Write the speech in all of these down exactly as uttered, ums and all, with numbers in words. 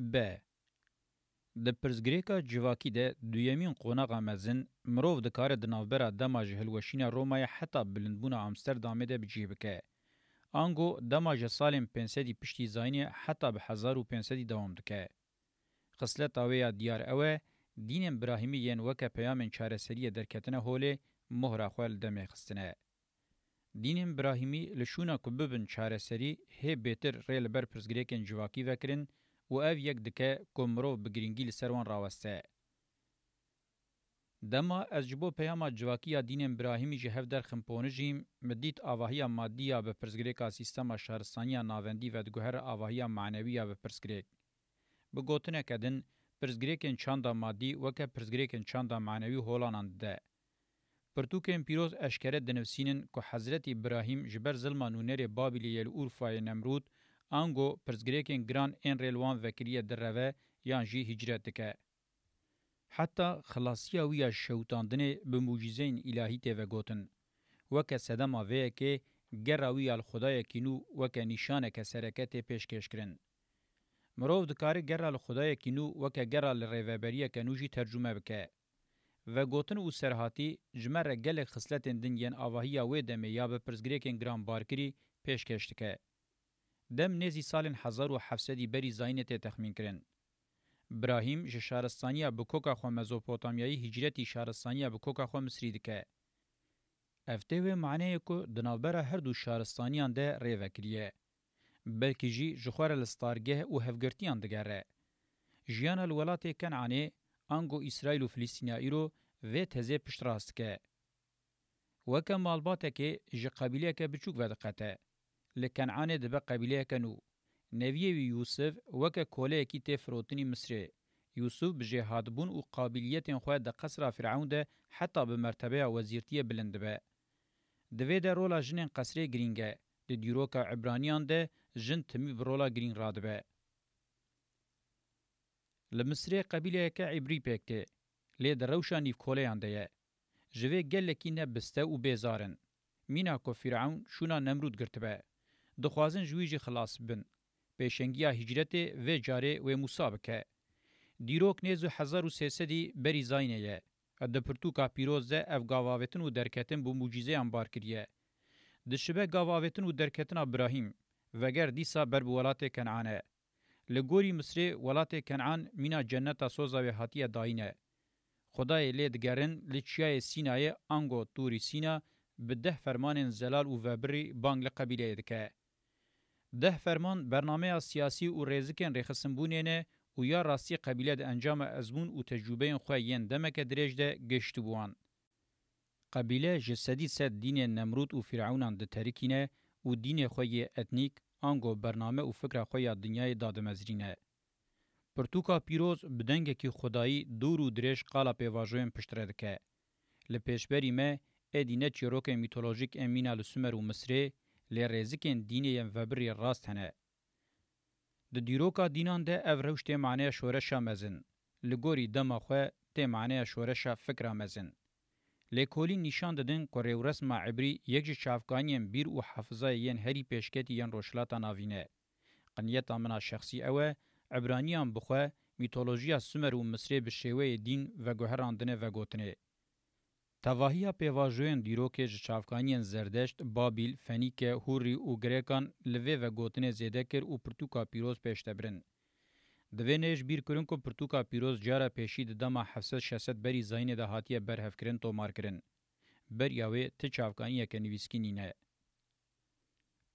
B. Di pirsgirêka civakî de duyemîn qonaxa mezin, mirov dikare di navbera dema ji hilweşîna Romayê heta bilindbûna Amsterdamê de bi cih bike. Ango dema ji salên pênc sedî piştî zayînê heta bi hezar û pênc sedî dewam dike. Xisleta wê ya diyar ew e, dînên birahîmî yên weke peyamên çareseriyê derketine holê, mohra xwe li demê xistine. Dînên birahîmî li şûna ku bibin çareserî, hê bêtir rê li ber pirsgirêkên civakî vekirin û ev yek dike ku mirov bi girîngî li ser wan raweste. Dema ez ji bo peyama civakî ya dînên birahîmî ji hev derxim ponijîm, min dît avahiya madî ya bi pirsgirêka sîstema şaristaniya navendî vediguhere avahiya manewî ya bi pirsgirêk. Bi gotineke din, pirsgirêkên çanda madî weke pirsgirêkên çanda manewî holanan dide. Pirtûkên pîroz eşkere dinivsînin ku Hezretî Birahîm ji ber zilma nûnerê Babilê yê li Urfayê Nemrûd, ango pirsgirêkên giran ên rê li wan vekiriye direve yan jî hicret dike. Heta xilasiya wî ya şewitandinê bi mucîzeyên îlahî tê vegotin. Weke sedema vê yekê, gera wî ya li Xwedayekî nû weke nîşaneke sereke tê pêşkêşkirin. Mirov dikare gera li Xwedayekî nû weke gera li rêveberiyeke nû jî tercûme bike. Vegotin û serhatî ji me re gelek xisletên din yên avahiya wê demê ya bi pirsgirêkên giranbarkirî pêşkêş dike. Dem nêzî salên hezar û heft sedî berî zayînê tê texmînkirin. Birahîm ji şaristaniya bi koka xwe Mezopotamyayî hicretî şaristaniya bi koka xwe Misrî dike. Ev tê wê maneyê ku di navbera her du şaristaniyan de rê vekiriye. Belkî jî ji xwe re li stargeh û hevgirtiyan digere. Jiyana li welatê Kenanê, ango Îsraîl û Filistîna îro, vê tezê piştrast dike. Weke malbatekê ji qebîleyeke biçûk vediqete. Li Kenanê dibe qebîleyeke nû. Neviyê wî Yûsif weke koleyekî tê firotinî Misrê. Yûsif bi jêhatbûn û qabîliyetên xwe di qesra Fîrewn de heta bi mertebeya wezîrtiyê bilind dibe. Di vê de rola jinên qesrê girîng e. Di dîroka Ibraniyan de jin timî bi rola girîng radibe. Li Misrê qebîleyeke Îbrî pêk tê. Lê di rewşa nîvkoleyan de ye. Ji vê gelekî ne biste û bêzar in. Mîna ku Fîrewn şûna Nemrûd girtibe. Dixwazin ji wî jî xilas bibin. Pêşengiya hicretê vê carê wê Mûsa bike. Dîrok nêz û hezar û sê sedî berî zayînê ye. Di pirtûka pîroz de ev gavavêtin û derketin bi mucîzeyan bar kiriye. Dişibe gavavêtin û derketina Birahîm, veger dîsa ber bi welatê Ken'an e. Li gorî Misrê welatê Ken'an mîna cenneta soza wê hatiye dayîne. Xwedayê lê digerin li çiyayê Sînayê ango Tûrî Sîna bi deh fermanên zelal û vebirî bang li qebîleyê dike. Deh ferman bernameya siyasî û rêzikên rêxistinbûnê ne û ya rastî qebîle di encama ezmûn û tecrûbeyên xwe yên demeke dirêj de gihiştibû wan. Qebîle ji sedî sed dînên Nemrûd û Fîrewnan diterikîne û dînê xwe yê etnîk, ango bername û fikra xwe ya dinyayê dadimezirîne. Pirtûka pîroz bi dengekî xwedayî dûr û dirêj qala pêvajoyên piştre dike. Li pêşberî me êdî ne çîrokên mîtolojîk ên mîna li Sumer û Misrê, lê rêzikên dînê yên vebirî rast hene. Di dîroka dînan de ev rewş tê maneya şoreşa mezin. Li gorî dema xwe tê maneya şoreşa fikra mezin. Lêkolîn nîşan didin ku rêwresma Îbrî yek ji çavkaniyên bîr û hafizayê yên herî pêşketî yên Rojhilata Navîn e. Qinyeta min a şexsî ew e, Îbraniyan bi xwe mîtolojiya Sumer û Misrê bi şêweyê dîn veguherandine vegotinê. Tevahiya pêvajoyên dîrokê ji çavkaniyên Zerdeşt, Babîl, Fenîke, Hûrî û Grêkan li vê vegotinê zêde kir û pirtûka pîroz pêş de birin. Divê nê ji bîr kirin ku pirtûka pîroz cara pêşî di dema heft sed şeş sed berî zayînê de hatiye berhevkirin, tomarkirin. Beriya wê ti çavkaniyeke nivîskî nîne.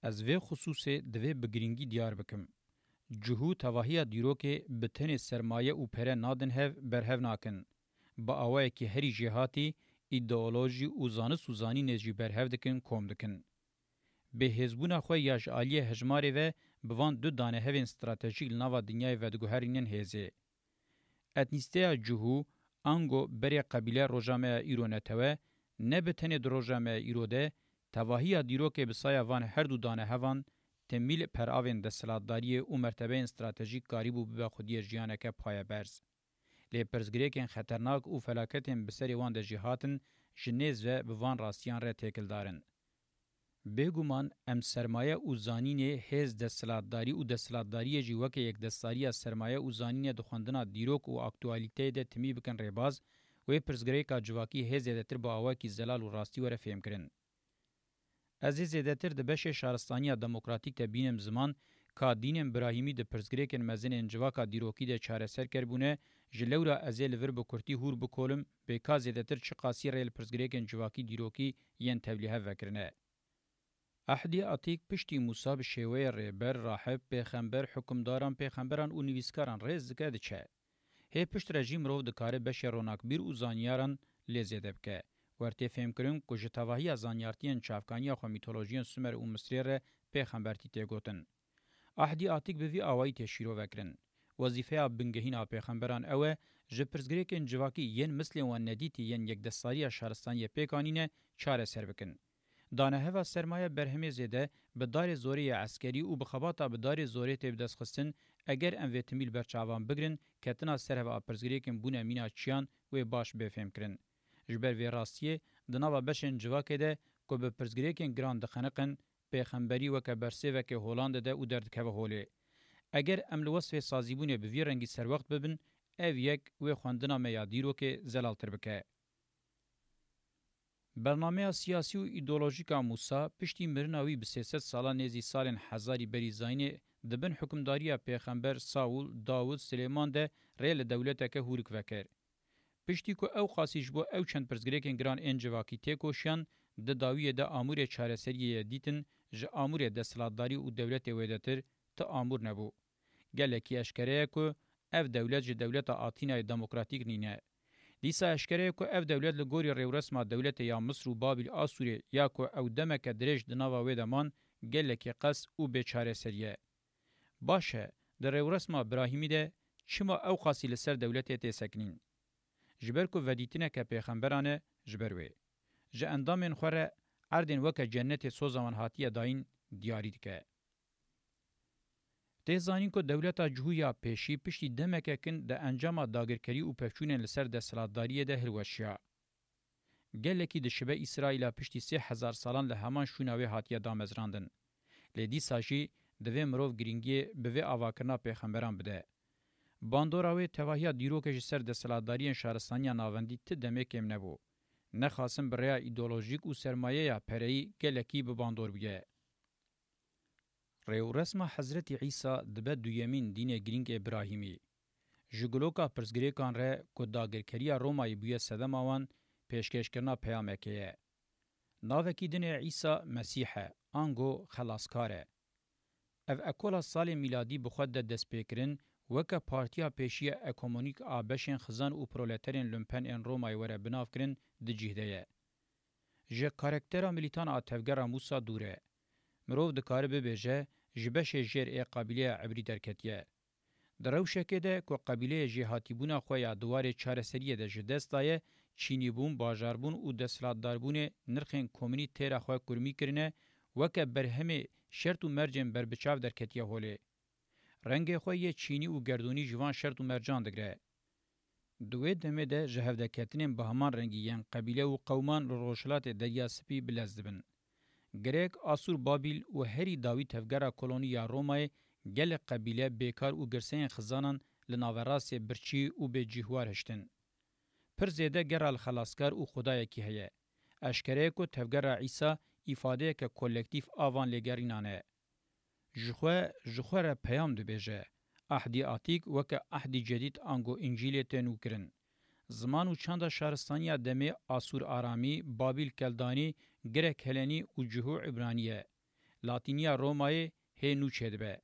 Ez vê xisûsê divê bi girîngî diyar bikim. Cihû tevahiya dîrokê bi tenê sermaye û pere nadin hev, berhev nakin. Bi awayekî herî jêhatî, îdeolojî û zanist û zanînê jî berhev dikin, kom dikin. Bêhêzbûna xwe ya ji aliyê hejmarê ve bi van du danehevên stratejîk li nava dinyayê vediguherînin hêzê. Etnîsteya Cihû, ango berê qebîle roja me ya îro netewe, ne bi tenê di roja me ya îro de, tevahiya dîrokê bi saya van her du danehevan, temîl peravên desthilatdariyê û mertebeyên stratejîk karîbû bibe xwediyê jiyaneke payeberz. Lê pirsgirêkên xeternak û felaketên bi serê wan de jî hatin, ji nêz ve bi van rastiyan re têkildar in. Bêguman em sermaye û zanînê, hêz, desthilatdarî û desthilatdariyê jî weke yekdestdariya sermaye û zanînê di xwendina dîrok û aktualîteyê de timî bikin rêbaz, wê pirsgirêka civakî hê zêdetir bi awayekî zelal û rastî were fêhmkirin. Ez ê zêdetir di beşê şaristaniya demokratîk de bînim ziman ka Dînên Birahîmî di pirsgirêkên mezin ên civaka dîrokî de çareser keribûne, ji lewra ez ê li vir bi kurtî hûr bikolim bê ka zêdetir çiqasî rê li pirsgirêkên civakî dîrokî yên tevlîhev vekirine. Ehdî Atîk piştî Mûsa bi şêweyê rêber, rahib, pêxember, hukimdaran, pêxemberan û nivîskaran rêz dike diçe. Hê pişt re jî mirov dikare beşê ronakbîr û zanyaran lê zêde bike. Wertê fêhmkirin ku ji tevahiya zanyartiyên çavkaniya xwe mîtolojiyên Sumer û Misrê re pêxembertî tê gotin. Ahdî Atîk bi vî awayî tê şîrove kirin. Wezîfeya bingehîn a pêxemberan ew e, ji pirsgirêkên civakî yên mislên wan nedîtî yên yekdestdariya şaristaniyê pêk anîne, çareser bikin. Daneheva sermaye berhemê zêde bi darê zorê yê eskerî û bi xebata bi darê zorê tê bidestxistin, eger em vê timî li ber çavan bigrin, ketina ser hev a pirsgirêkên bûne mîna çiyan wê baş bê fêhmkirin. Ji ber vê rastiyê, di nava beşên civakê de ku bi pirsgirêkên giran dixeniqin, pêxemberî weke bersêvekê holan dide û derdikeve holê. Eger em li wesfê sazîbûnê bi vî rengî serwext bibin, ev yek wê xwendina me ya dîrokê zelaltir bike. Bernameya siyasî û îdeolojîk a Mûsa, piştî mirina wî bi sê sed sala nêzî salên hezarî berî zayînê, di bin hukimdariya pêxember Saûl, Dawûd, Silêman de rê li dewleteke hûrik vekir. Piştî ku ewqasî ji bo ew çend pirsgirêkên giran ên civakî têkoşiyan, di dawiyê de amûrê çareseriyê ye dîtin, ji amûrê desthilatdarî û dewletê wêdetir ti amûr nebû. Gelekî eşkere ye ku ev dewlet ji dewleta Atînayê demokratîk nîne. Dîsa eşkere ye ku ev dewlet li gorî rêwresma dewletê ya Misr û Babîl a Sûrê ya ku ew demeke dirêj di nava wê de man, gelekî qels û bêçareserî ye. Baş e, di rêwresma Birahîmî de çima ewqasî li ser dewletê tê sekinîn? Ji ber ku vedîtineke pêxemberan e, ji ber wê. Ji endamên xwe re erdên weke cennetê soza wan hatiye dayîn diyarî dike. Tê zanîn ku dewleta Cihû ya pêşî piştî demeke kin di encama dagirkerî û pevçûnên li ser desthilatdariyê de hilweşiya. Gelekî dişibe Îsraîla piştî sê hezar salan li heman şûna wê hatiye damezrandin. Lê dîsa jî divê mirov girîngiyê bi vê avakirina pêxemberan bide. Bandora wê tevahiya dîrokê ji ser desthilatdariyên şaristaniya navendî ti demê kêm nebû. Nexasim bi rêya îdeolojîk û sermayeya pereyî gelekî bi bandor bûye. Rêwresma Hezretî Îsa dibe duyemîn dînê girîng ê Birahîmî. Ji guloka pirsgirêkan re ku dagirkeriya Romayê bûye sedema wan, pêşkêşkirina peyamekê ye. Navekî din ê Îsa Mesîh e, ango Xelaskar e. Ev ekola salê mîladî bi xwe de destpêkirin, weke partiya pêşiya ekomonîk a beşên xizan û proleterên lumpen ên Romayê were binavkirin, di cih de ye. Ji karaktera milîtan a tevgera Mûsa dûr e. Mirov dikare bibêje, ji beşê jêr ê qabîleya Ebrî derketiye. Di rewşekê de ku qebîleyê jêhatîbûna xwe ya di warê çareseriyê de ji dest daye, çînîbûn, bajarbûn û desthilatdarbûnê nirxên komînî têra xwe kurmî kirine, weke berhemê şert û mercên berbiçav derketiye holê. Rengê xwe yê çînî û gerdûnî ji van şert û mercan digire. Di wê demê de ji hevdeketinên bi heman rengî yên qebîle û qewman li Rojhilatê Derya Spî bi lez dibin. Grek, Asûr, Babîl û herî dawî tevgera kolonî ya Romayê gelek qebîle, bêkar û girseyên xizanan li naverastê birçî û bêcîhwar hiştin. Pir zêde gera li xelaskar û xwedayekî heye. Eşkere ye ku tevgera Îsa îfadeyeke kolektîf a van lêgerînan e. Ji xwe, ji xwe re peyam dibêje. Ehdî Atîk weke Ehdî Cedîd ango Încîlê tê nûkirin. Ziman û çanda şaristaniya demê Asûr Aramî, Babîl Keldanî, Grek Helenî û Cihû Îbranî ye. Latîniya Romayê hê nû çêdibe.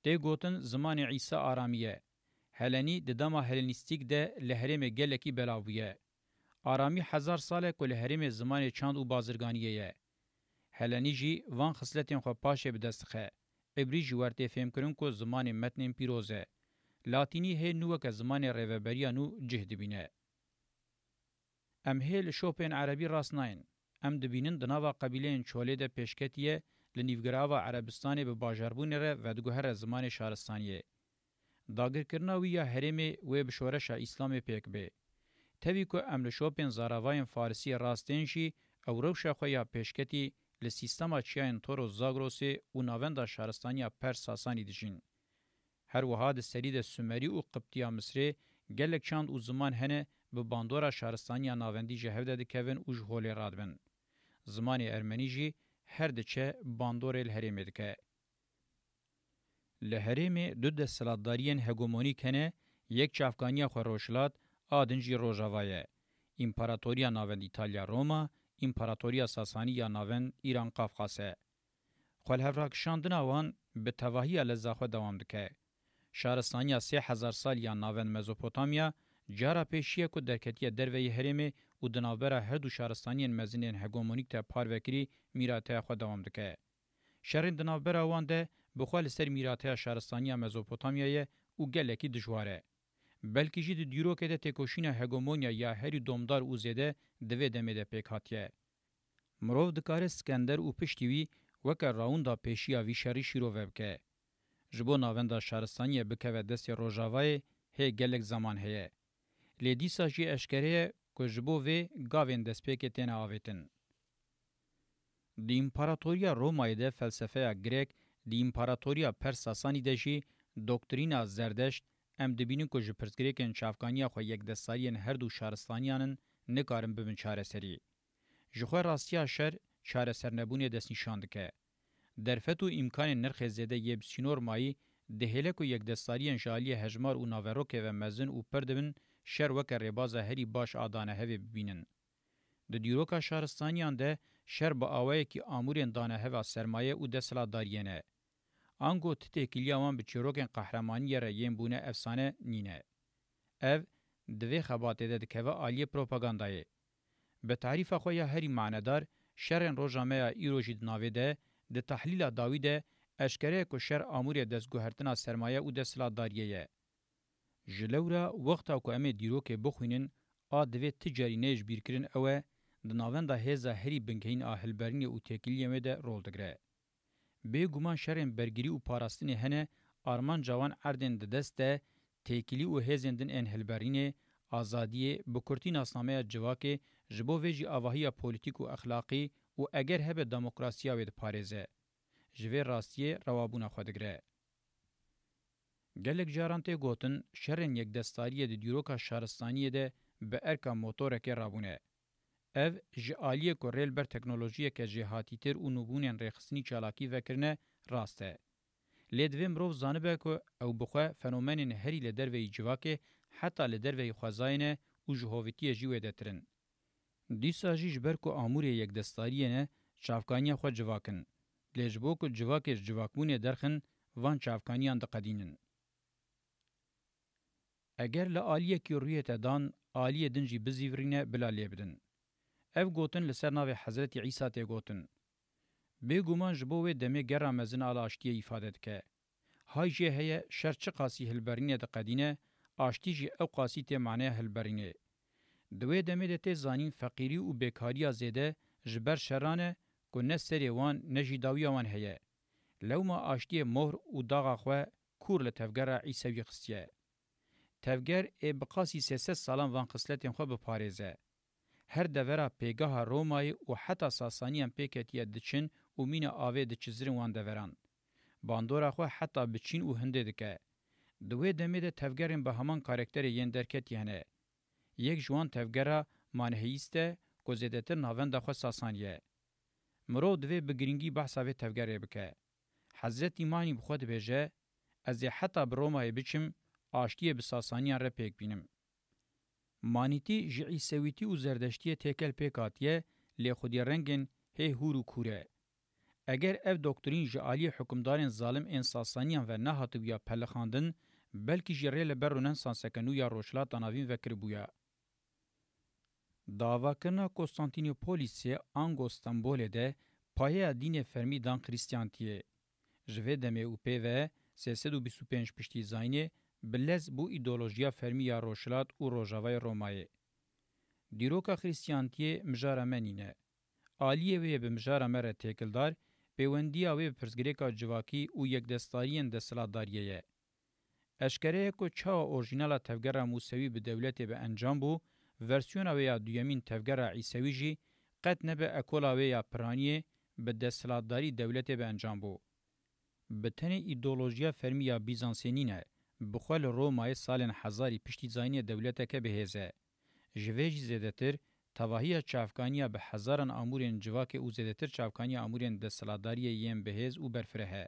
Tê gotin zimanê Îsa Aramî ye. Helenî di dema Helenîstîk de li herêmê gelekî belav bûye. Aramî hezar sal e ku li herêmê zimanê çand û bazirganiyê ye. Helenî jî van xisletên xwe paşê bi dest dixe. Îbrî ji wer tê fêmkirin ku zimanê metnên pîroz e. Latînî hê nû weke zimanê rêveberiya nû cih dibîne. Em hê li şopên erebî rast nayên. Em dibînin di nava qebîleyên Çolê de pêşketî ye, li nîvgirava Erebistanê bi bajarbûnê re vediguhere zimanê şaristaniyê. Dagirkirina wî ya herêmê wê bi şoreşa Îslamê pêk bê. Tevî ku em li şopên zaravayên Farisiyê rast tên jî, ew rewşa xwe ya pêşketî li sîstema çiyayên Toros Zagrosê û navenda şaristaniya Pers Sasanî dijîn. Her wiha di serî de Sumerî û Qibtiya Misrê gelek çand û ziman hene bi bandora şaristaniya navendî ji hev de dikevin û ji holê radibin. Zimanê ermenî jî her diçe bandorê li herêmê dike. Li herêmê du desthilatdariyên hegemonîk hene, yek çavkaniya xwe rojhilat, a din jî rojava ye. Împaratoriya Navend Îtalya Roma, Împaratoriya Sasanî ya Navend Îran Qafqas e. Xwelhevrakişandina wan bi tevahiya leza xwe dewam dike. Şaristaniya sê hezar salî ya Navend Mezopotamya cara pêşî ye ku derketiye derveyî herêmê û di navbera her du şaristaniyên mezin ên hegemonîk de parve kirî mîrateya xwe dewam dike. Şerên di navbera wan de bi xwe li ser mîrateya şaristaniya Mezopotamyayê û gelekî dijwar e. Belkî jî di dîrokê de têkoşîna hegemonya ya herî domdar û zêde di vê demê de pêk hatiye. Mirov dikare Skender û piştî wî weke rawunda pêşiya vî şerî şîrove bike. Ji bo navenda şaristaniyê bikeve destê Rojavayê hê gelek zeman heye. Lê dîsa jî eşkere ye ku ji bo vê gavên destpêkê têne avêtin. Di Împaratoriya Romayê de felsefeya Grek, di Împaratoriya Pers Sasanî de jî doktrîna Zerdeşt, em dibînin ku ji pirsgirêkên çavkaniya xwe yekdestariyên her du şaristaniyan in, nikarin bibin çareserî. Ji xwe rastiya şer çaresernebûnê destnîşan dike. Derfet û îmkanên nirxê zêde yê bi sînor mayî dihêle ku yekdestariyên ji aliyê hejmar û naverokê ve mezin û pir dibin, şer weke rêbaza herî baş a danehevê bibînin. Di dîroka şaristaniyan de şer bi awayekî amûrên daneheva sermaye û desthilatdariyê ne. Ango ti têkiliya wan bi çîrokên qehremaniyê re yên bûne efsane nîne. Ev di vê xebatê de dikeve aliyê propagandayê. Bi tarîfa xwe ya herî manedar, şerên roja me ya îro jî di navê de, di tehlîla dawî de, eşkere ye ku şer amûrê destguhertina sermaye û desthilatdariyê ye. Ji lewra wexta ku em ê dîrokê bixwînin, a divê ti carî neyê ji bîrkirin ew e, di navenda hêza herî bingehîn a hilberînê û têkiliyên wê de rol digire. Bêguman şerên bergirî û parastinê hene, armanca wan erdên di dest de, têkilî û hêzên din ên hilberînê, azadiyê, bi kurtî nasnameya civakê, ji bo vê jî avahiya polîtîk û exlaqî û eger hebe demokrasiya wê diparêze. Ji vê rastiyê rewabûna xwe digire. Gelek caran tê gotin, şerên yekdestariyê di dîroka şaristaniyê de bi erka motorekê rabûne. Ev, ji aliyê ku rê li ber teknolojiyeke jêhatîtir û nûbûnên rêxistinî çalakî vekirine, rast e. Lê divê mirov zanibe ku ew bi xwe fenomenên herî li derveyî civakê, heta li derveyî xwezayê ne û ji hovîtiyê jî wêdetir in. Dîsa jî ji ber ku amûrê yekdestariyê ne, çavkaniya xwe civak in. Lê ji bo ku civakê ji civakbûnê derxin, van çavkaniyan diqedînin. Eger li aliyekî rûyê te dan, aliyê din jî bizîvirîne, bila lê bidin. Ev gotin li ser navê Hezretî Îsa tê gotin. Bêguman ji bo wê demê gera mezin a li aştiyê îfade dike. Hay jê heye şer çiqasî hilberînê diqedîne, aştî jî ewqasî tê maneya hilberînê. Di wê demê de tê zanîn feqîrî û bêkariya zêde ji ber şeran e ku ne serê wan ne jî dawiya wan heye. Lewma aştiyê mohr û daxa xwe kûr li tevgera Îsewî xistiye. Tevger ê bi qasî sê sed salan van xisletên xwe biparêze. Her devera pêgeha Romayê û heta Sasaniyan pêketiye diçin û mîna avê diçizirin wan deveran. Bandora xwe heta bi Çîn û Hindê dike. Di wê demê de tevgerên bi heman karakterê yên derketî hene. Yek ji wan tevgera maniheyîst e ku zêdetir navenda xwe Sasanî ye. Mirov divê bi girîngî behsa vê tevgerê bike. Hezretî Manî bi xwe dibêje, Ez ê heta bi Romayê biçim, aştiyê bi Sasaniyan re pêk bînim. Manîtî ji Îsewîtî û Zerdeştiyê têkel pêk hatiye, lê xwedî rengên hê hûr û kûr e. Eger ev doktrîn ji aliyê hukimdarên zalim ên Sasaniyan ve nehatibûya pelixandin, belkî jî rê li ber Ronesanseke nû ya Rojhilata Navîn vekiribûya. Di avakirina Konstantînopolîsê ango Stenbolê de payeya dînê fermî dan Xrîstiyantiyê. Ji vê demê û pê ve sê sed û bîst û pênc piştî zayînê bi lez bû îdeolojiya fermî ya Rojhilat û Rojavayê Romayê. Dîroka Xrîstiyantiyê mijara me nîne. Aliyê wê yê bi mijara me re têkildar, pêwendiya wê bi pirsgirêka civakî û yekdestariyên desthilatdariyê ye. Eşkere ye ku çawa orjînala tevgera Mûsewî bi dewletê bi encam bû, versiyona wê ya duyemîn tevgera Îsewî jî qet nebe ekola wê ya piraniyê, bi desthilatdarî dewletê bi encam bû. Bi tenê îdeolojiya fermî ya Bîzansê nîne, bi xwe li Romayê salên hezarî piştî zayînê dewleteke bi hêz e. Ji vê jî zêdetir, tevahiya çavkaniya bi hezaran amûrên civakê û zêdetir çavkaniya amûrên desthilatdariyê yên bi hêz û berfireh e.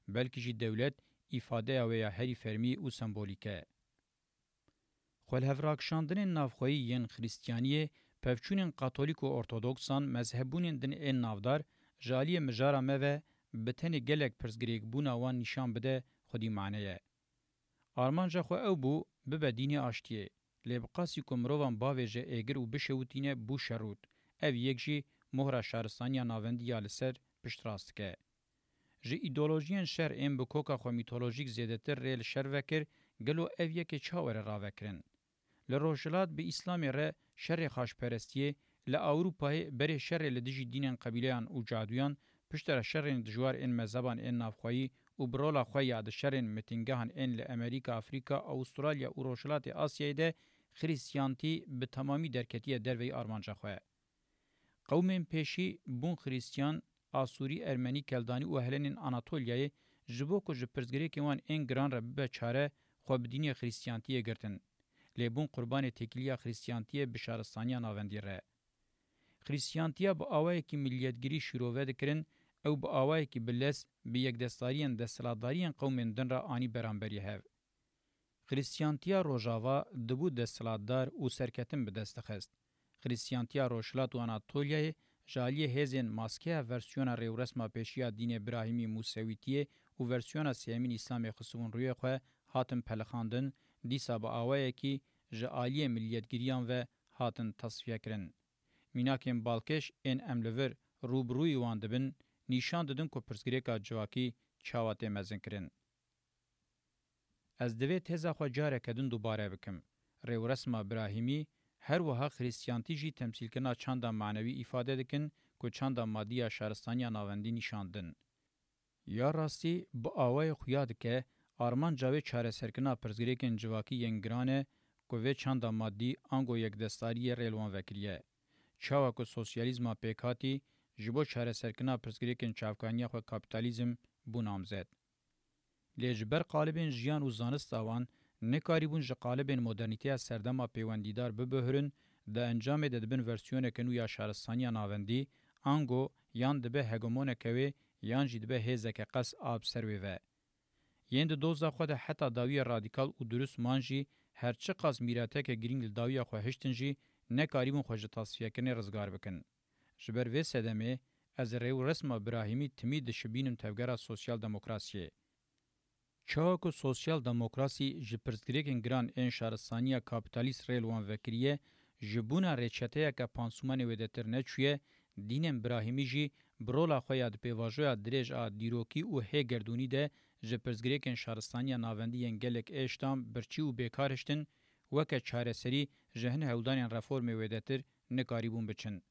Belkî jî dewlet îfadeya wê ya herî fermî û sembolîk e. Xwelhevrakişandinên navxweyî yên Xristiyaniyê, pevçûnên Katolîk û Ortodoksan, mezhebûnên din ên navdar, ji aliyê mijara me ve bi tenê gelek pirsgirêkbûna wan nîşan bide xwedî mane ye. Armanca xwe ew bû, bibe dînê aştiyê. Lê bi qasî ku mirovan bavêje êgir û bişewitîne, bû şerrût. Ev yek jî mohra şaristaniya navendî ya li ser piştrast dike. Ji îdeolojiyên şer ên bi koka xwe mîtolojîk zêdetir rê li şer vekir, gelo ev yekê ça were ravekirin? Li Rojhilat bi Îslamê re şerê xaçperestiyê, li Ewropayê berê şerê li dijî dînên qebîleyan û caduyan, piştre şerên dijwar ên mezheban ên navxweyî û bi rola xwe ya di şerên mitîngehan ên li Amerîka, Afrîka, Awustralya û Rojhilatê Asyayê de Xrîstiyantî bi temamî derketiye derveyî armanca xwe. Qewmên pêşî bûn Xrîstiyan, Asûrî, Ermenî, Keldanî û Helenên Anatolyayê ji bo ku ji pirsgirêkên wan ên giran re bibe çare, xwe bi dînê Xrîstiyantiyê girtin. Lê bûn qurbanê têkiliya Xrîstiyantiyê bi şaristaniya navendî re. Xrîstiyantiya bi awayekî miliyetgirî şîrove dikirin, ew bi awayekî bi lez bi yekdestdariyên desthilatdariyên qewmên din re anî beramberî hev. Xrîstiyantiya Rojava dibû desthilatdar û serketin bi dest dixist. Xrîstiyantiya Rojhilat û Anatolyayê ji aliyê hêzên maskeya versiyona rêwresma pêşî ya dînê Birahîmî Musewîtiyê û versiyona sêyemîn Îslamê xistibûn rûyê xwe, hatin pelixandin, dîsa bi awayekî ji aliyê miliyetgiriyan ve hatin tasfiyekirin. Mînakên balkêş ên em li vir rû bi rûyî wan dibin, nîşan didin ku pirsgirêka civakî çawa tê mezinkirin. Ez divê têza xwe careke din dubare bikim. Rêwresma Birahîmî her wiha Xrîstiyantî jî temsîlkirina çanda manewî îfade dikin ku çanda madî ya şaristaniya navendî nîşan din. Ya rastî bi awayê xuya dike, armanca wê çareserkirina pirsgirêkên civakî yên giran e ku vê çanda madî ango yekdestariyê rê li wan vekiriye. Çawa ku sosyalîzma pêkhatî ji bo çareserkirina pirsgirêkên çavkaniya xwe kapîtalîzm bû namzet. Lê ji ber qalibên jiyan û zanista wan, nikarîbûn ji qalibên modernîteya serdema pêwendîdar bibihirin, di encamê de dibin versiyoneke nû ya şaristaniya navendî, ango yan dibe hegemoneke wê, yan jî dibe hêzeke qels a bi ser wê ve. Yên di doza xwe de heta dawiya radîkal û durust man jî, her çiqas mîrateke girîng li dawiya xwe hiştin jî, nekarîbûn xwe ji tasfiyekirinê rizgar bikin. Ji ber vê sedemê, ez rêwresma Birahîmî timî dişibînim tevgera sosyal demokrasiyê. Çawa ku sosyal demokrasî ji pirsgirêkên giran ên şaristaniya kapîtalîst rê li wan vekiriye, ji bûna rêçeteyeke pansûmanê wêdetir neçûye, dînên Birahîmî jî bi rola xwe ya di pêvajoya dirêj a dîrokî û hê gerdûnî de ji pirsgirêkên şaristaniya navendî yên gelek êştan birçî û bêkar hiştin, weke çareserî ji hin hewldanên reformê wêdetir nikarîbûn biçin.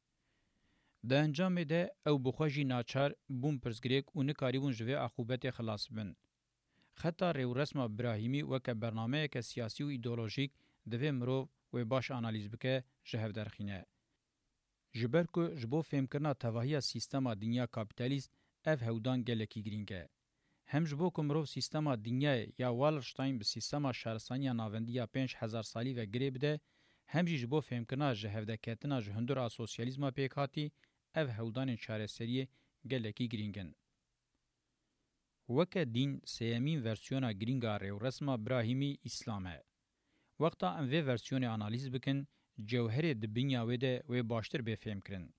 Di encamê de ew bi xwe jî naçar bûn pirsgirêk û nikarîbûn ji vê eqûbetê xilas bibin. Xeta rêwresma Birahîmî weke bernameyeke siyasî û îdeolojîk divê mirov wê baş analîz bike, ji hev derxîne. Ji ber ku ji bo fêmkirina tevahiya sîstema dinya kapîtalîst ev hewldan gelekî girîng e. Hem ji bo ku mirov sîstema dinyayê ya Wallerstein bi sîstema şaristaniya navendî ya pênc hezar salî ve girê bide, hem jî ji bo fêmkirina ji hevdeketina ji hundir a sosyalîzma pêkhatî, ev hewldanên çareseriyê gelekî girîng in. Weke dîn, sêyemîn versiyona girîng a rêwresma Birahîmî Îslam e. Wexta em vê versiyonê analîz bikin, cewherê di binya wê de wê baştir bê fêmkirin.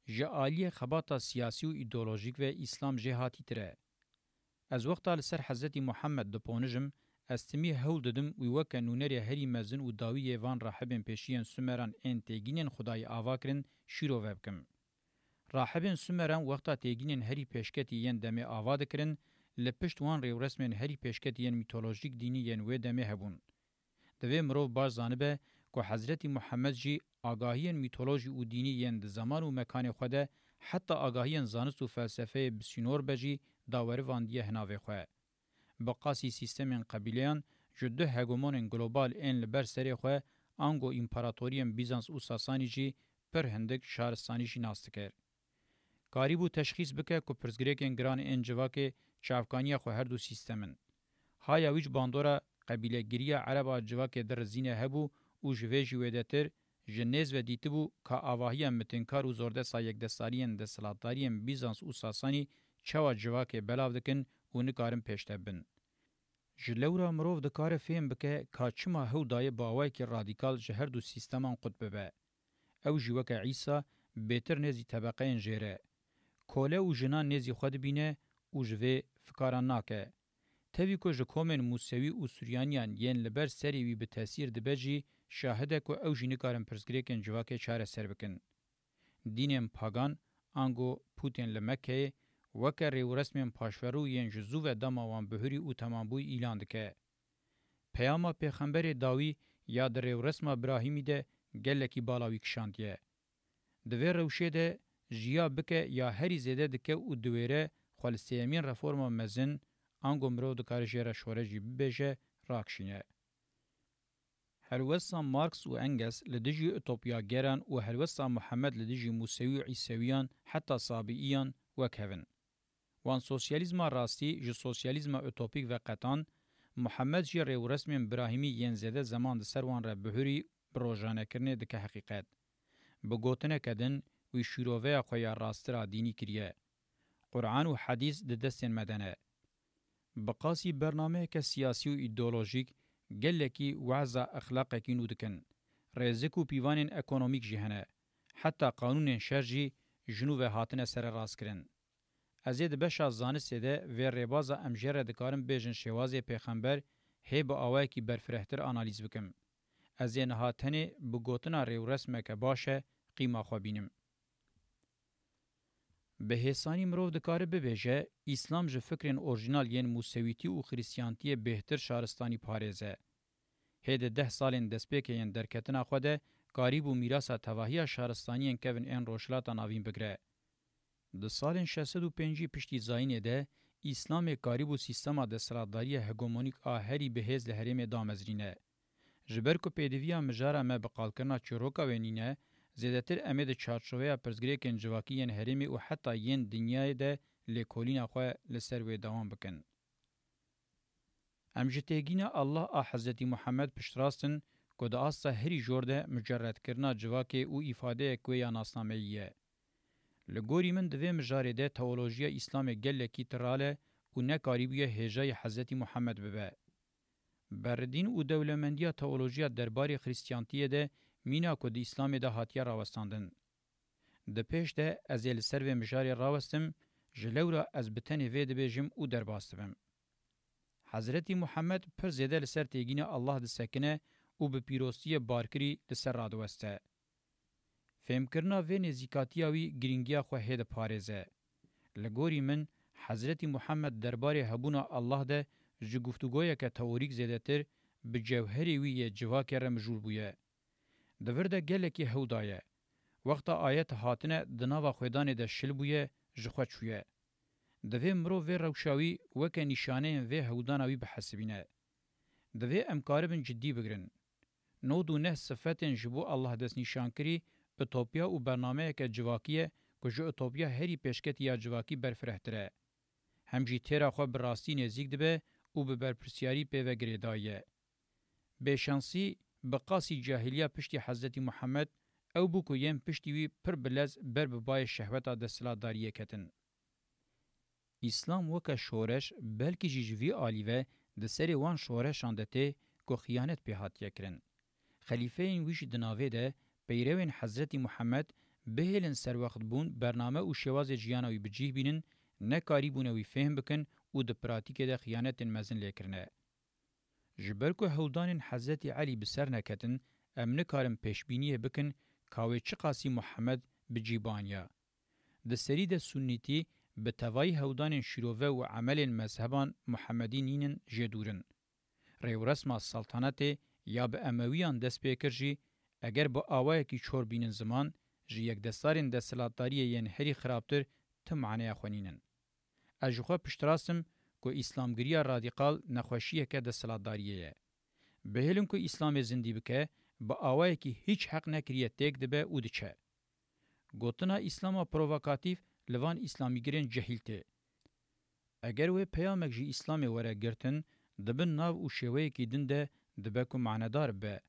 Ji aliyê xebata siyasî û îdeolojîk ve Îslam jêhatîtir e. Ez wexta li ser Hezretî Muhammed diponijim, ez timî hewl didim wî weke nûnerê herî mezin û dawî yê van rahibên pêşî yên Sumeran ên têgînên Xwedayî ava kirin, şîrove bikim. Rahibên Sumeran wexta têgînên herî pêşketî yên demê ava dikirin, li pişt wan rêwresmên herî pêşketî yên mîtolojîk dînî yên wê demê hebûn. Divê mirov baş zanibe ku Hezretî Muhammed jî agahiyên mîtolojî û dînî yên di zeman û mekanê xwe de heta agahiyên zanist û felsefeyê bi sînor be jî dawerivandiye hinavê xwe. Bi qasî sîstemên qebîleyan ji du hegemonên global ên li ber serê xwe ango împaratoriyên Bîzans û Sasanî jî pir hindik şaristanî jî nas dikir. karîbû teşxîs bike ku pirsgirêkên giran ên civakê çavkaniya xwe her du sîstem in. Haya wî ji bandora qebîlegiriya ereba civakê dirizîne hebû û ji vê jî wêdetir ji nêz ve dîtibû ka avahiya mitinkar û zordesta yekdestariyên desthilatdariyên Bîzans û Sasanî çawa civakê belav dikin û nikarin pêşde bin. Ji lewra mirov dikare fêm bike ka çima hew daye bi awayekî radîkal ji her du sîsteman qut bibe. Ew jî weke Îsa bêtir nêzî tebeqeyên jêre, kole û jinan nêzî xwe dibîne û ji vê fikara nake. Tevî ku ji komên Mûsewî û Suryaniyan yên li ber serê wî bi tesîr dibe jî şahid e ku ew jî nikarin pirsgirêkên civakê çareser bikin. Dînên pagan, ango pûtên li Mekkeyê, weke rêwresmên paşverû yên ji zû ve dema wan bihurî û temambûyî îlan dike. Peyama pêxemberê dawî ya di rêwresma Birahîmî de gelekî bala wî kişandiye. Di vê rewşê de ji ya bike ya herî zêde dike û diwêre xwe li sêyemîn reforma mezin, ango mirov dikare jê re şoreş jî bibêje, rakişîne. Helwesta Marx û Engels li dijî utopyageran û helwesta Muhammed li dijî Mûsewî û Îsewiyan heta Sabiiyan wek hev in. Wan sosyalîzma rastî ji sosyalîzma utopîk veqetand, Muhammed jî rêwresmên Birahîmî yên zêde zeman di ser wan re bihurî bi rojanekirinê dike heqîqet. Bi gotineke din, wî şîroveya xwe ya rastira dînî kiriye. Quran û hedîs di destên me de ne. Bi qasî bernameyeke siyasî û îdeolojîk gelekî weza exlaqekî nû dikin. Rêzik û pîvanên ekonomîk jî hene. Heta qanûnên şer jî ji nû ve hatine sererastkirin. Ez ê di beşa zanistê de vê rêbaza em jê re dikarin bêjin şêwazê pêxember hê bi awayekî berfirehtir analîz bikim. Ez ê niha tenê bi gotina rêwresmeke baş e qîma xwe bînim. Bi hêsanî mirov dikare bibêje, Îslam ji fikrên orjînal yên Mûsewîtî û Xirîstiyantiyê bêhtir şaristanî parêze. Hê di deh salên destpêkê yên derketina xwe de karîbû mîrasa tevahiya şaristaniyên kevin ên Rojhilata Navîn bigire. Di salên şeş sed û pêncî piştî zayînê de Îslamê karîbû sîstema desthilatdariya hegemonîk a herî bihêz li herêmê damezrîne. Ji ber ku pêdiviya mijara me bi qalkirina çîroka wê nîne, zêdetir em ê di çarçoveya pirsgirêkên civakî yên herêmê û heta yên dinyayê de lêkolîna xwe li ser wê dewam bikin. Em ji têgîna Allah a Hezretî Muhammed piştrast in ku di asta herî jor de mucerredkirina civakê û îfadeyek wê ya nasnameyî ye. Li gorî min di vê mijarê de teolojiya Îslamê gelekî tiral e û nekarîbûye hêjayî Hezretî Muhammed bibe. Berridîn û dewlemendiya teolojiya derbarê Xirîstiyantiyê de mîna ku di Îslamê de hatiye rawestandin. Di pêş de ez ê li ser vê mijarê rawestim, ji lewra ez bi tenê vê dibêjim û derbas dibim. Hezretî Muhammed pir zêde li ser têgîna Allah disekine û bi pîrostiyê barkirî li ser radiweste. Fêmkirina vê nêzîkatiya wî girîngiya xwe hê diparêze. Li gorî min, Hezretî Muhammed derbarê hebûna Allah de ji guftûgoyeke teorîk zêdetir bi cewherê wî yê civakê re mijûl bûye. Di vir de gelekî hew daye. Wexta ayet hatine di nava xwêdanê de şil bûye, ji xwe çûye. Divê mirov vê rewşa wî weke nîşaneyên vê hewdana wî bihesibîne. Divê em karibin cidî bigirin. Nod û neh sifetên ji bo Allah destnîşankirî, utopya û bernameyeke civakî ye ku ji utopya herî pêşketî ya civakî berfirehtir e. Hem jî têra xwe bi rastî nêzîk dibe û bi berpirsiyarî pê ve girêdayî ye. Bêşansî, bi qasî cahiliya piştî Hezretî Muhammed, ew bû ku yên piştî wî pir bi lez ber bi bayê şehweta desthilatdariyê ketin. Îslam weke şoreş, belkî jî ji vî alî ve di serê wan şoreşan de tê ku xiyanet pê hatiye kirin. Xelîfeyên wî jî di navê de peyrewên Hezretî Muhammed bihêlin serwextbûn, bername û şêwazê jiyana wî bi cih bînin, nekarîbûne wî fêhm bikin û di pratîkê de xiyanetên mezin lê kirine. Ji ber ku hewldanên Hezretî Elî bi ser neketin, em nikarin pêşbîniyê bikin ka wê çiqasî Muhammed bi cî baniya. Di serî de Sunnîtî bi tevayî hewldanên şîrove û emelên mezheban Muhammedî nînin jê dûr in. Rêwresma seltanetê ya bi Emewiyan dest pê kir jî, eger bi awayekî çor bînin ziman, ji yekdestarên desthilatdariyê yên herî xirabtir ti maneya xwe nînin. Ez ji xwe piştrast im ku îslamgiriya radîqal nexweşiyeke desthilatdariyê ye. Bihêlin ku Îslamê zindî bike, bi awayekî hîç heq nekiriye têk dibe û diçe. Gotina Îslama provokatîf li van îslamîgirên cehîl tê. Eger wê peyamek ji Îslamê were girtin, di bin nav û şêweyekî din de dibe ku manedar bibe.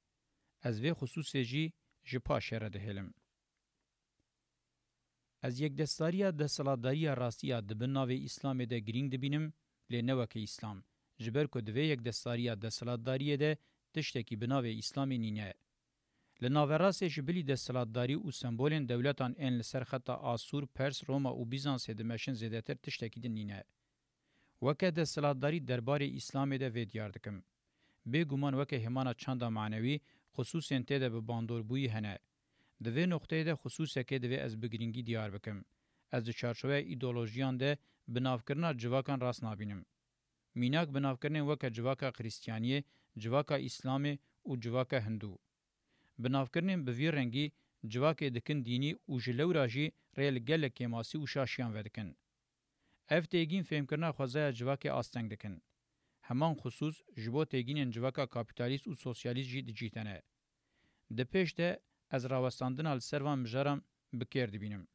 Ez vê xisûsê jî ji paşê re dihêlim. Ez yekdestdariya desthilatdariya rastî ya di bin navê Îslamê de girîng dibînim, lê ne weke Îslam, ji ber ku di vê yekdestdariya desthilatdariyê de tiştekî bi navê Îslamê nîne. Li naverastê ji bilî desthilatdarî û sembolên dewletan ên li ser xeta Asûr, Pers, Roma û Bîzansê dimeşin zêdetir tiştekî din nîne. Weke desthilatdarî derbarê Îslamê de vê diyar dikim. Bêguman weke hêmana çanda manewî, xisûsên tê de bi bandorbûyî hene. Di vê noqteyê de xisûsekê divê ez bi girîngî diyar bikim. Ez di çarçoveya îdeolojiyan de binavkirina civakan rast nabînim. Mînak binavkirinên weke civaka Xristiyaniyê, civaka Îslamê û civaka Hindû. Binavkirinên bi vî rengî civakê dikin dînî û ji lewra jî rê li gelek kêmasî û şaşiyan vedikin. Ev têgîn fêmkirina xwezaya civakê asteng dikin. Heman xisûs ji bo têgînên civaka kapîtalîst û sosyalîst jî dicîtene. Di pêş de ez rawestandina li ser van mijaran bi kêr dibînim.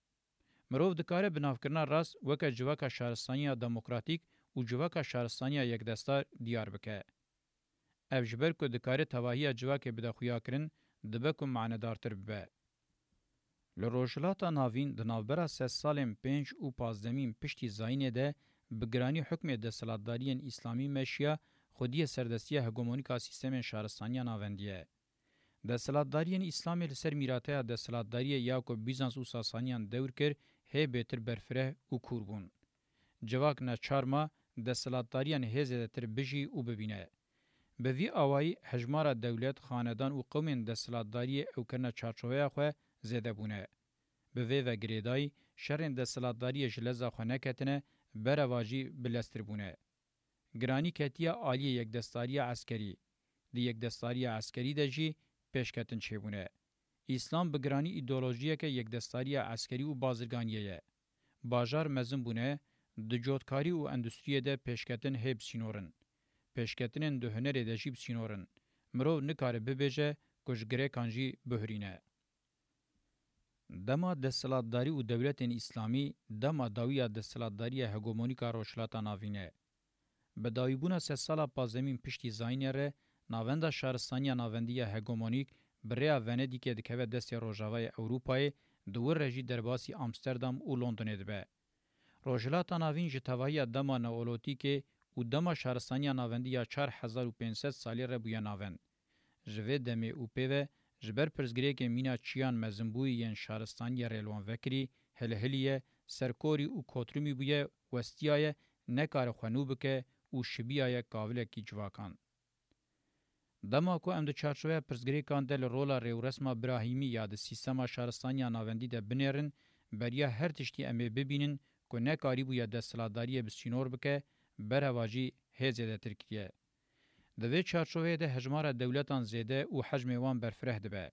Mirov dikare binavkirina rast weke civaka şaristaniya demokratîk û civaka şaristaniya yekdestar diyar bike. Ev ji ber ku dikare tevahiya civakê bide xuyakirin, dibe ku manedartir bibe. Li Rojhilata Navîn di navbera sedsalên pênc û pazdemîn piştî zayînê de bi giranî hukmê desthilatdariyên îslamî meşiya, xwediyê serdestiya hegemonîka sîstemên şaristaniya navendî ye. Desthilatdariyên îslamê li ser mîrateya desthilatdariyê ya ku Bîzans û Sasaniyan dewr kir, hê bêtir berfireh û kûr bûn. Civak neçar ma desthilatdariyan hê zêdetir bijî û bibîne. Bi vî awayî hejmara dewlet, xanedan û qewmên desthilatdariyê ew kirine çarçoveya xwe zêde bûne. Bi vê ve girêdayî, şerên desthilatdariyê ji leza xwe neketine, bereva jî bileztir bûne. Giranî ketiye aliyê yekdestdariya eskerî. Di yekdestdariya eskerî de jî pêşketin çêbûne. Îslam bi giranî îdeolojiyeke yekdestdariya eskerî û bazirganiyê ye. Bajar mezin bûne, di cotkarî û endustriyê de pêşketin hê bi sînor in. Pêşketinên di hunerê de jî bi sînor in. Mirov nikare bibêje ku ji girêkan jî bihurîne. Dema desthilatdarî û dewletên îslamî dema dawî ya desthilatdariya hegemonîk a Rojhilata Navîn e. Bi dawîbûna sedsala pazdemîn piştî zayînê re, navenda şaristaniya navendî ya hegemonîk bi rêya Venedîkê dikeve destê rojavayê Ewropayê, di wir re jî derbasî Amsterdam û Londonê dibe. Rojhilata Navîn ji tevahiya dema Neolotîkê û dema şaristaniya navendî ya çar hezar û pênc sed salî re bûye navend. Ji vê demê û pê ve ji ber pirsgirêkên mîna çiyan mezinbûyî yên şaristaniyê rê li wan vekirî, hilhilî ye, serkorî û kotrûmî bûye, westiyaye, nekare xwe nû bike û şibiyaye kavilekî civakan. Dema ku em di çarçoveya pirsgirêkan de li rola rêwresma Birahîmî ya di sîstema şaristaniya navendî de binêrin, beriya her tiştî em ê bibînin ku nekarîbûye desthilatdariyê bi sînor bike, bereva jî hê zêdetir kiriye. Di vê çarçoveyê de hejmara dewletan zêde û hecmê wan berfireh dibe.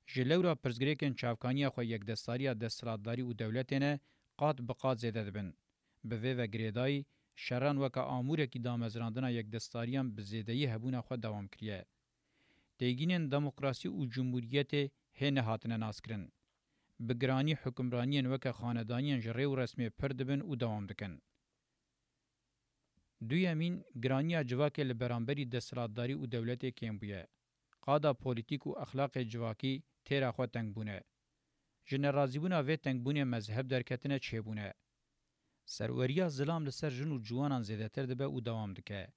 Ji lewra pirsgirêkên çavkaniya xwe yekdestdariya desthilatdarî û dewletê ne qat bi qat zêde dibin. Bi vê ve girêdayî, şeran weke amûrekî damezrandina yekdestdariyan bi zêdeyî hebûna xwe dewam kiriye. Têgînên demokrasî û cumhuriyetê hê nehatine naskirin. Bi giranî hukimraniyên weke xanedaniyên ji rê û resmê pir dibin û dewam dikin. Duyemîn, giraniya civakê li beramberî desthilatdarî û dewletê kêm bûye. Qada polîtîk û exlaqê civakî têra xwe teng bûne. Ji nerazîbûna vê tengbûnê mezheb derketine çêbûne. Serweriya zilam li ser jin û ciwanan zêdetir dibe û dewam dike.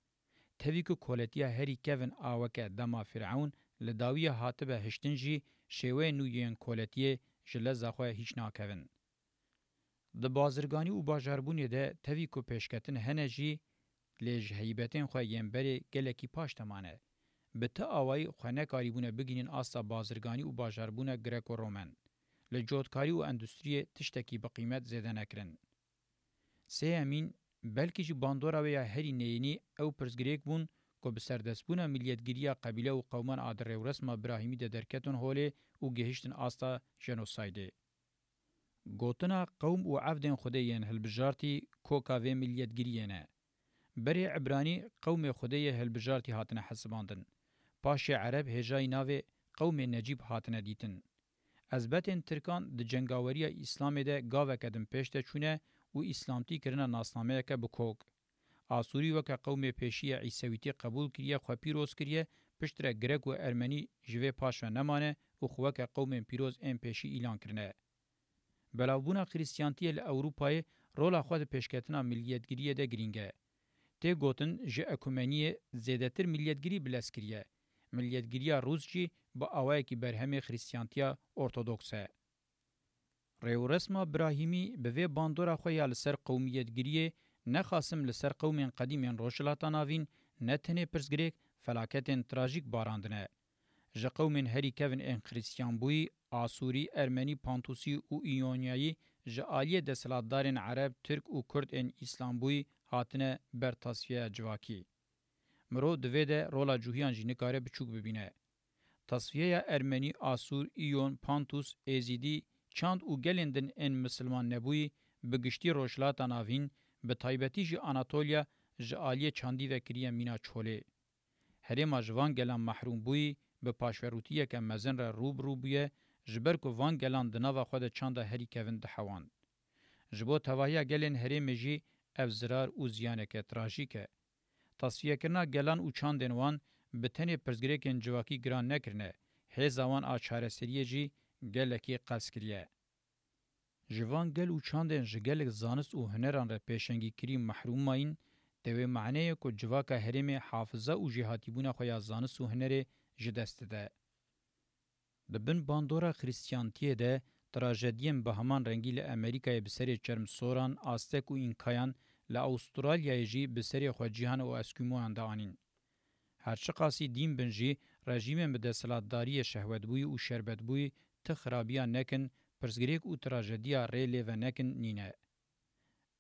Tevî ku koletiya herî kevin a weke dema Fîrewn li dawiyê hatibe hiştin jî, şêweyên nû yên koletiyê ji leza xwe hîç nakevin. Di bazirganî û bajarbûnê de tevî ku pêşketin hene jî, lê ji heybetên xwe yên berê gelekî paş de mane. Bi ti awayî xwe nekarîbûne bigihînin asta bazirganî û bajarbûna Greko-Romen. Li cotkarî û endustriyê tiştekî bi qîmet zêde nekirin. Sêyemîn, belkî jî bandora wê ya herî neyînî ew pirsgirêk bûn ku bi serdestbûna miliyetgiriya qebîle û qewman a di rêwresma Birahîmî de derketin holê û gihiştin asta jenosaydê. Gotina qewm û evdên Xwedê yên hilbijartî koka vê miliyetgiriyê ne. Berê Ibranî qewmê Xwedê yê hilbijartî hatine hesibandin. Paşê Ereb hêjayî navê qewmê Necîb hatine dîtin. Ezbetên Tirkan di cengaweriya Îslamê de gaveke din pêş de çûne û Îslamtî kirine nasnameyeke bi kok. Asûrî weke qewmê pêşî yê Îsewîtî qebûl kiriye, xwe pîroz kiriye, piştre Grek û Ermenî ji vê paş ve nemane û xwe weke qewmên pîroz ên pêşî îlan kirine. Belavbûna Xirîstiyantiyê li Ewropayê rola xwe di pêşketina miliyetgiriyê de girîng e. Tê gotin ji ekumeniyê zêdetir miliyetgirî bilez kiriye. Miliyetgiriya Rûs jî bi awayekî berhemê Xirîstiyantiya Ortodoks e. Rêwresma Brahîmî bi vê bandora xwe ya li ser qewmiyetgiriyê ne xasim li ser qewmên qedîm ên Rojhilata Navîn ne tenê pirsgirêk, felaketên trajîk barandine. Ji qewmên herî kevin ên Xirîstiyanbûyî, Asûrî, Ermenî, Pantûsî û Îyonyayî ji aliyê desthilatdarên Ereb, Tirk û Kurd ên Îslambûyî hatine ber tasfiyeya civakî. Mirov di vê de rola cûhiyan jî nikare biçûk bibîne. Tasfiyeya Ermenî, Asûr, Îyon, Pantûs, Êzîdî, Çand û gelên din ên misilman nebûyî, bi giştî Rojhilata Navîn, bi taybetî jî Anatolya ji aliyê Çandî ve kiriye mîna çolê. Herêma ji van gelan mehrûm bûyî, bi paşverûtiyeke mezin re rû bi rû bûye, ji ber ku van gelan di nava xwe de çanda herî kevin dihewand. Ji bo tevahiya gelên herêmê jî ev zirar û ziyaneke trajîk e. Tasfiyekirina gelan û çandên wan bi tenê pirsgirêkên civakî giran nekirine, hêza wan a çareseriyê jî gelekî qels kiriye. Ji van gel û çandên ji gelek zanist û huneran re pêşengîkirî mehrûm mayîn, di wê maneyê ku civaka herêmê hafiza û jêhatîbûna xwe ya zanist û hunerê ji dest dide. Di bin bandora Xirîstiyantiyê de trajediyên bi heman rengî li Amerîkayê bi serê çermsoran, Aztek û Înkayan, li Awustralyayê jî bi serê xwe cîhan û Eskîmoyan de anîn. Her çiqasî dîn bin jî, rejîmên bi desthilatdariyê şehwetbûyî û şerbetbûyî ti xirabiya nekin, pirsgirêk û trajediya rê lê ve nekin nîne.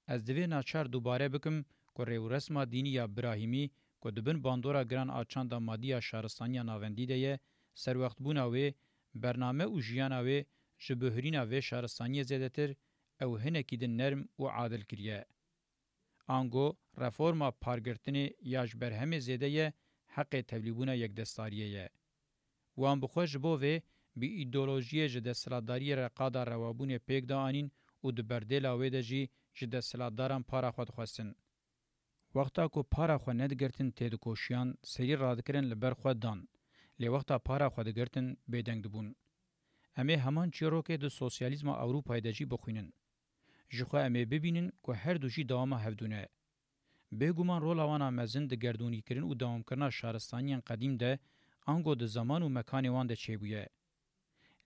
Ez divê naçar dubare bikim ku rêwresma dînî ya Birahîmî ku di bin bandora giran a çanda madî ya şaristaniya navendî de ye, serwextbûna wê, bername û jiyana wê ji bihurîna vê şaristaniyê zêdetir ew hinekî din nerm û adil kiriye. Ango reforma pargirtinê ya ji berhemê zêde ye, heqê tevlîbûna yekdestariyê ye. Wan bi xwe ji bo vê bi îdeolojiyê ji desthilatdariyê re qada rewabûnê pêk dianîn û di berdêla wê de jî ji desthilatdaran para xwe dixwestin. Wexta ku para xwe nedigirtin têdikoşiyan, serî radikirin li ber xwe dan. Lê wexta para xwe digirtin bêdeng dibûn. Em ê heman çîrokê di sosyalîzma Ewropayê de jî bixwînin. Ji xwe em ê bibînin ku her du jî dewama hevdû ne. Bêguman rola wan a mezin di gerdûnîkirin û dewamkirina şaristaniyên qedîm de, ango di zeman û mekanê wan de çêbûye.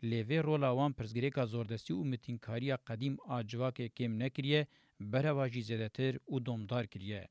Lê vê rola wan pirsgirêka zordestî û mitînkariya qedîm a civakê kêm nekiriye, bereva jî zêdetir û domdar kiriye.